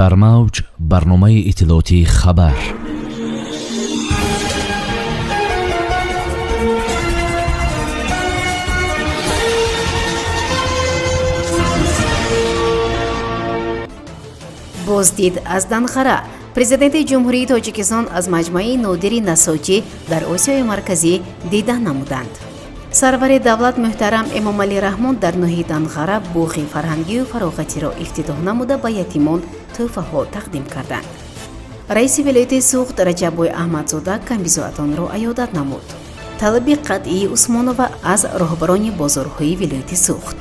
Дар мавҷ барномаи иттилоотии «Хабар». Боздид аз Данғара. Президенти Ҷумҳурии Тоҷикистон аз маҷмӯаи нодири насоҷӣ дар Осиёи Марказӣ дидан намуданд. Сарвари давлат муҳтарам Эмомалӣ Раҳмон дар ноҳияи Данғара боғи фарҳангию фароғатиро ифтитоҳ намуда, ба ятимон тӯҳфаҳо тақдим карданд. Раиси вилояти Суғд Раҷаббой Аҳмадзода камбизоатонро аёдат намуд. Талаби қатъии Усмонова аз роҳбарони бозорҳои вилояти Суғд.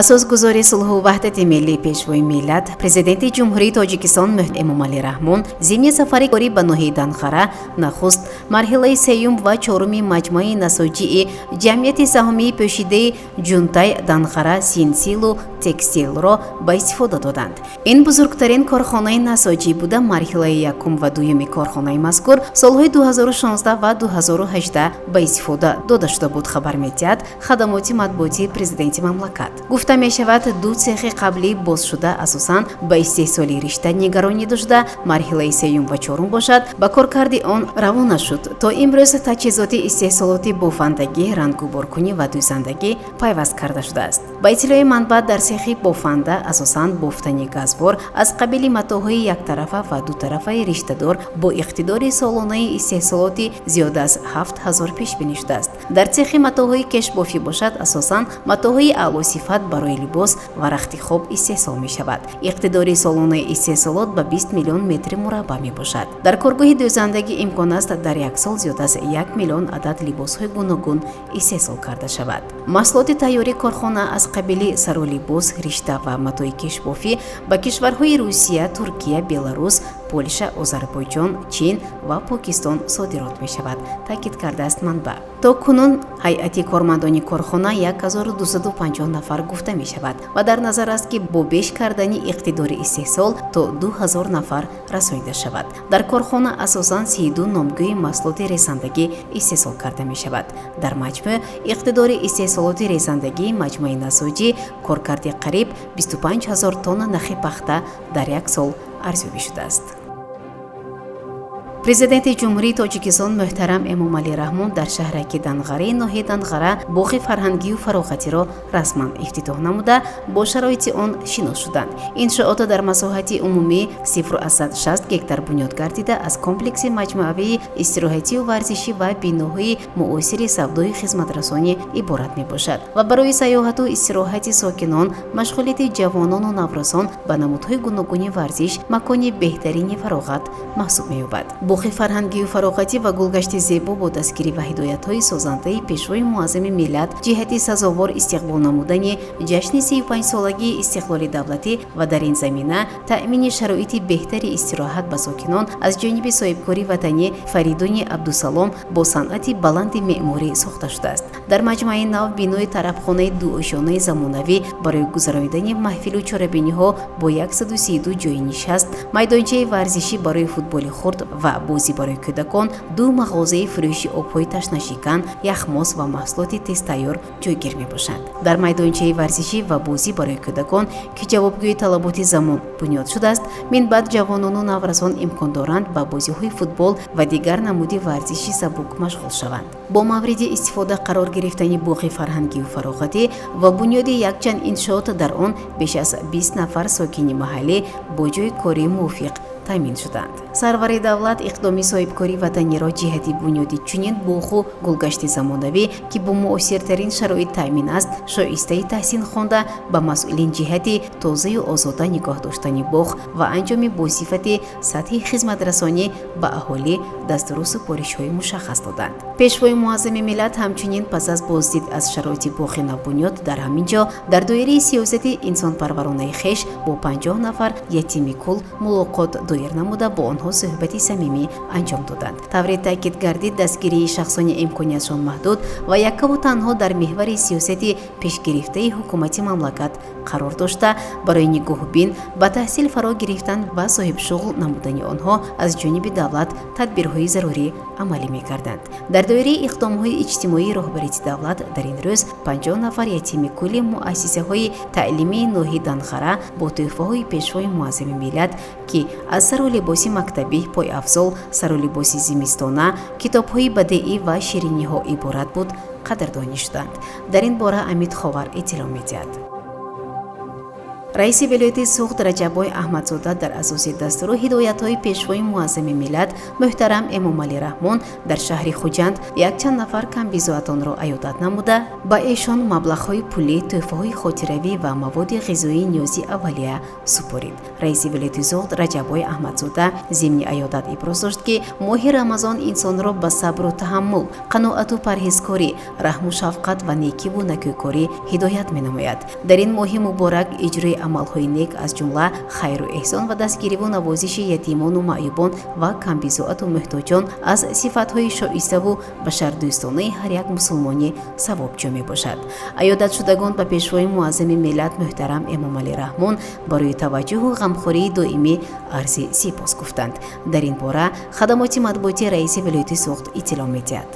Асосгузори сулҳу ваҳдати миллӣ, Пешвои миллат, Президенти Ҷумҳурии Тоҷикистон Эмомалӣ Раҳмон зимни сафари корӣ ба ноҳияи Данғара нахуст марҳилаи сеюм ва чоруми маҷмӯаи насоҷии ҷамъияти саҳомии пӯшидаи Ҷунтай Данғара Синсилу Текстилро ба истифода доданд. Ин бузургтарин корхонаи насоҷӣ буда, марҳилаи якум ва дуюми корхонаи мазкур солҳои 2016 ва 2018 ба истифода дода шуда буд, хабар медиҳад хадамоти матбуотии президенти мамлакат. Гуфта мешавад, ду цехи қаблӣ бозшуда асосан ба истеҳсоли ришта нигаронида шуда, марҳилаи сеюм ва чорум бошад, ба коркарди он равона шуд. То имрӯз таҷҳизоти истеҳсолоти бофандагӣ, рангуборкунӣ ва дӯзандагӣ пайваст карда шудааст. Ба иттилои манбаъ, дар цехи бофанда асосан бофтани газвор аз қабили матоъҳои яктарафа ва дутарафаи риштадор бо иқтидори солонаи истеҳсолоти зиёда аз 7000 пешбинӣ шудааст. Дар цехи матоъҳои кешбофӣ бошад, асосан матоъҳои аълосифат барои либос ва рахти хоб истеҳсол мешавад. Иқтидори солонаи истеҳсолот ба 20 миллион метри мураббаъ мебошад. Дар коргоҳи дӯзандагӣ имкон аст дар як сол зиёд аз 1 миллион адад либосҳои гуногун истеҳсол карда шавад. Маҳсулоти тайёри корхона аз қабили сару либос, ришта ва матои кешбофӣ ба кишварҳои Русия, Туркия, Беларус, Полша, Озарбойҷон, Чин ва Покистон содирот мешавад, таъкид кардааст манбаъ. То кунун ҳайати кормандони корхона 1250 нафар гуфта мешавад ва дар назар аст, ки бо беш кардани иқтидори истеҳсол то 2000 нафар расонида шавад. Дар корхона асосан 32 номгӯи маҳсулоти резандагӣ истеҳсол карда мешавад. Дар маҷмӯъ иқтидори истеҳсолоти резандагии маҷмӯаи насоҷӣ коркарди қариб 25 ҳазор тонна нахи пахта дар як сол арзёбӣ шудааст. Президенти Ҷумҳурии Тоҷикистон муҳтарам Эмомалӣ Раҳмон дар шаҳраки Данғараи ноҳияи Данғара боғи фарҳангию фароғатиро расман ифтитоҳ намуда, бо шароити он шинос шуданд. Иншоото дар масоҳати умумӣ 0,60 гектар бунёд гардида, аз комплекси маҷмӯавии истироҳатию варзишӣ ва биноҳои муосири савдои хизматрасонӣ иборат мебошад ва барои сайёҳату истироҳати сокинон, машғулияти ҷавонону наврасон ба намудҳои гуногуни варзиш макони беҳтарини фароғат маҳсуб меёбад. Боғи фарҳангию фароғатӣ ва гулгашти зебо бо дастгирӣ ва ҳидоятҳои созандаи Пешвои муаззами миллат ҷиҳати сазовор истиқбол намудани ҷашни 35-солагии истиқлоли давлатӣ ва дар ин замина таъмини шароити беҳтари истироҳат ба сокинон аз ҷониби соҳибкори ватанӣ Фаридуни Абдусалом бо санъати баланди меъморӣ сохта шудааст. Дар маҷмӯаи нав бинои тарабхонаи дуошёнаи замонавӣ барои гузаронидани маҳфилу чорабиниҳо бо 132 ҷойи нишаст, майдончаи варзишӣ барои футболи хурд ва бозӣ барои кӯдакон, ду мағозаи фурӯши обҳои ташнашикан, яхмоз ва маҳсулоти тезтайёр ҷойгир мебошанд. Дар майдончаи варзишӣ ва бозӣ барои кӯдакон, ки ҷавобгӯи талаботи замон бунёд шудааст, минбаъд ҷавонону наврасон имкон доранд ба бозиҳои футбол ва дигар намуди варзиши сабук машғул шаванд. Бо мавриди истифода қарор гирифтани боғи фарҳангию фароғатӣ ва бунёди якчанд иншоот дар он беш аз 20 нафар сокини маҳаллӣ бо ҷойи кории мувофиқ таъмин шуданд. Сарвари давлат иқдоми соҳибкори ватаниро ҷиҳати бунёди чунин боғу гулгашти замонавӣ, ки бо муосиртарин шароит таъмин аст, шоистаи таҳсин хонда, ба масъулин ҷиҳати тозаю озода нигоҳ доштани боғ ва анҷоми босифати сатҳи хизматрасонӣ ба аҳолӣ дастуру супоришҳои мушаххас доданд. Пешвои муаззами миллат ҳамчунин пас аз боздид аз шароити боғи навбунёд дар ҳамин ҷо дар доираи сиёсати инсонпарваронаи хеш бо 50 нафар ятими кул мулоқот доир. Доир намуда, бо онҳо суҳбати самимӣ анҷом доданд. Тавре таъкид гардид, дастгирии шахсони имкониятшон маҳдуд ва яккаву танҳо дар меҳвари сиёсати пешгирифтаи ҳукумати мамлакат қарор дошта, барои нигоҳубин, ба таҳсил фаро гирифтан ва соҳибшуғл намудани онҳо аз ҷониби давлат тадбирҳои зарурӣ амалӣ мекарданд. Дар доираи иқдомҳои иҷтимоии роҳбарияти давлат дар ин рӯз 50 нафар ятими кулли муассисаҳои таълимии ноҳияи Данғара бо тӯҳфаҳои Пешвои муаззами миллат, ки аз сару либоси мактабӣ, пойафзол, сару либоси зимистона, китобҳои бадеӣ ва шириниҳо иборат буд, қадрдонӣ шуданд. Дар ин бора Амид Ховар иттилоъ медиҳад. Раиси вилояти Суғд Раҷаббой Аҳмадзода дар асоси дастуру ҳидоятҳои Пешвои муаззами миллат муҳтарам Эмомалӣ Раҳмон дар шаҳри Хуҷанд якчанд нафар камбизоатонро аёдат намуда, ба эшон маблағҳои пулӣ, тӯҳфаҳои хотиравӣ ва маводи ғизоии ниёзи аввалия супорид. Раиси вилояти Суғд Раҷаббой Аҳмадзода зимни аёдат иброз дошт, ки моҳи Рамазон инсонро ба сабру таҳаммул, қаноату парҳезкорӣ, раҳму шафқат ва некиву накӯкорӣ ҳидоят менамояд. Дар ин моҳи муборак иҷрои амалҳои нек, аз ҷумла хайру эҳсон ва дастгириву навозиши ятимону маъюбон ва камбизоату муҳтоҷон, аз сифатҳои шоиставу башардӯстонаи ҳар як мусулмони савобҷӯ мебошад. Аёдатшудагон ба Пешвои муаззами миллат муҳтарам Эмомалӣ Раҳмон барои таваҷҷӯҳу ғамхории доимӣ арзи сипос гуфтанд. Дар ин бора хадамоти матбуоти раиси вилояти Суғд иттилоъ медиҳад.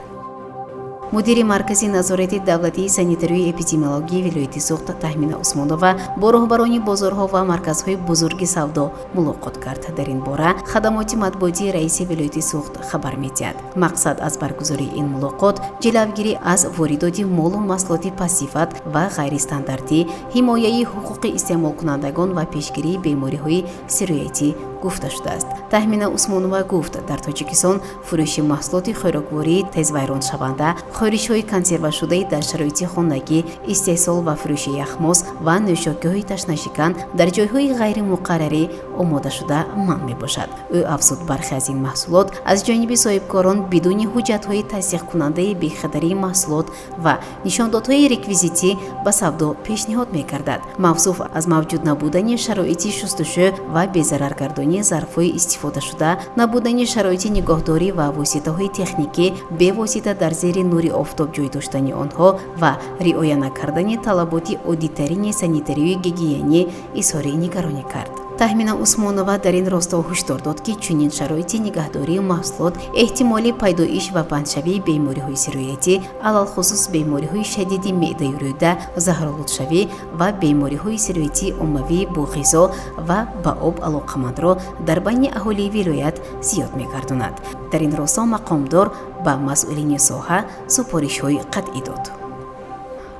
Мудири Маркази назорати давлатии санитарию эпидемиологии вилояти Суғд Таҳмина Усмонова бо роҳбарони бозорҳо ва марказҳои бузурги савдо мулоқот кард. Дар ин бора хадамоти матбуотии раиси вилояти Суғд хабар медиҳад. Мақсад аз баргузории ин мулоқот ҷилавгирӣ аз воридоти молу маҳсулоти пастсифат ва ғайристандартӣ, ҳимояи ҳуқуқи истеъмолкунандагон ва пешгирии бемориҳои сироятӣ гуфта шудааст. Таҳмина Усмонова гуфт, дар Тоҷикистон фурӯши маҳсулоти хӯроквории тезвайроншаванда, хӯришҳои консервашудаи дар шароити хонагӣ, истеҳсол ва фурӯши яхмоз ва нӯшокиҳои ташнашикан дар ҷойҳои ғайримуқаррарӣ омодашуда манъ мебошад. Ӯ афзуд, бархе аз ин маҳсулот аз ҷониби соҳибкорон бидуни ҳуҷҷатҳои тасдиқкунандаи бехатарии маҳсулот ва нишондодҳои реквизитӣ ба савдо пешниҳод мегардад. Мавсуф аз мавҷуд набудани шароити шустушӯ ва безараргардонии зарфҳои истифодашуда, набудани шароити нигоҳдорӣ ва воситаҳои техникӣ, бевосита дар зери нури офтоб ҷой доштани онҳо ва риоя накардани талаботи оддитарини санитарию гигиенӣ изҳори нигаронӣ кард. Таҳмина Усмонова дар ин росто ҳушдор дод, ки чунин шароити нигаҳдории маҳсулот эҳтимоли пайдоиш ва паҳншавии бемориҳои сироятӣ, алалхусус бемориҳои шадиди меъдаю рӯда, заҳролудшавӣ ва бемориҳои сироятии оммавӣ бо ғизо ва ба об алоқамандро дар байни аҳолии вилоят зиёд мегардонад. Дар ин росто мақомдор ба масъулини соҳа супоришҳои қатъӣ дод.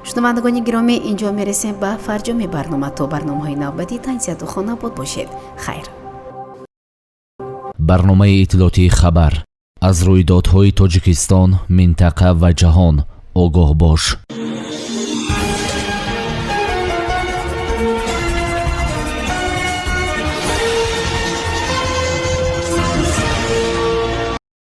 Шунавандагони гиромӣ, инҷо мерасем ба фарҷоми барнома. То барномаҳои навбатӣ тансиҳату хонабод бошед. Хайр. Барномаи иттилоотии «Хабар». Аз рӯйдодҳои Тоҷикистон, минтақа ва ҷаҳон огоҳ бош.